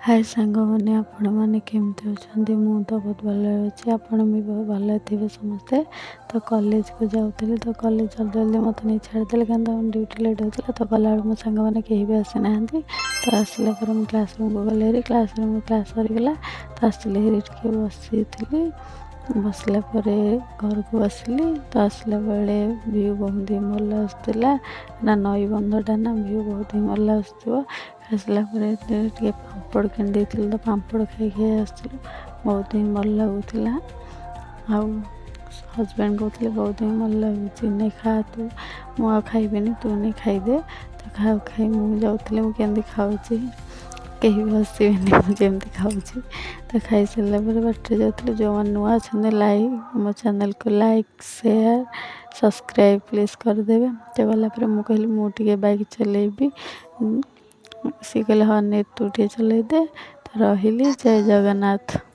ହାଏ ସାଙ୍ଗମାନେ, ଆପଣମାନେ କେମିତି ଅଛନ୍ତି? ମୁଁ ତ ବହୁତ ଭଲରେ ଅଛି, ଆପଣ ବି ବହୁତ ଭଲରେ ଥିବେ ସମସ୍ତେ। ତ କଲେଜକୁ ଯାଉଥିଲି, ତ କଲେଜ ଜଲ୍ଦି ଜଲ୍ଦି ମୋତେ ନେଇ ଛାଡ଼ିଦେଲେ, କାରଣ ତାଙ୍କ ଡ୍ୟୁଟି ଲେଟ୍ ହେଉଥିଲା। ତ ଗଲାବେଳକୁ ମୋ ସାଙ୍ଗମାନେ କେହି ବି ଆସିନାହାନ୍ତି। ତ ଆସିଲା ପରେ ମୁଁ କ୍ଲାସ୍ ରୁମ୍କୁ ଗଲି ହେରି। କ୍ଲାସ୍ ରୁମ୍ କ୍ଲାସ୍ ସରିଗଲା, ତ ଆସିଲି ହେରି, ଟିକେ ବସିଥିଲି। ବସିଲା ପରେ ଘରକୁ ଆସିଲି। ତ ଆସିଲା ବେଳେ ଭିଉ ବହୁତ ହିଁ ଭଲ ଆସୁଥିଲା ନା, ନଈ ବନ୍ଧଟା ନା, ଭିଉ ବହୁତ ହିଁ ଭଲ ଆସୁଥିବ। ଆସିଲା ପରେ ଟିକେ ପାମ୍ପଡ଼ କିଣି ଦେଇଥିଲୁ, ତ ପାମ୍ପଡ଼ ଖାଇ ଖାଇ ଆସିଥିଲୁ। ବହୁତ ହିଁ ଭଲ ଲାଗୁଥିଲା। ଆଉ ହଜବେଣ୍ଡ କହୁଥିଲେ, "ବହୁତ ହିଁ ଭଲ ଲାଗୁଛି, ନେ ଖା ତୁ, ମୁଁ ଆଉ ଖାଇବିନି, ତୁ ନେ ଖାଇଦେ।" ତ ଖାଉ ଖାଇ ମୁଁ ଯାଉଥିଲି, ମୁଁ କେମିତି ଖାଉଛି, କେହି ବି ହସିବେନି, ମୁଁ ଯେମିତି ଖାଉଛି। ତ ଖାଇସାରିଲା ପରେ ବାଟରେ ଯାଉଥିଲି। ଯେଉଁମାନେ ନୂଆ ଅଛନ୍ତି, ଲାଇକ୍ ମୋ ଚ୍ୟାନେଲ୍କୁ ଲାଇକ୍, ସେୟାର, ସବସ୍କ୍ରାଇବ୍ ପ୍ଲିଜ୍ କରିଦେବେ। ତ ଗଲା ପରେ ମୁଁ କହିଲି, "ମୁଁ ଟିକେ ବାଇକ୍ ଚଲେଇବି।" ସିଏ କହିଲେ, "ହଁ ନେ, ତୁ ଟିକେ ଚଲେଇଦେ।" ତ ରହିଲି, ଜୟ ଜଗନ୍ନାଥ।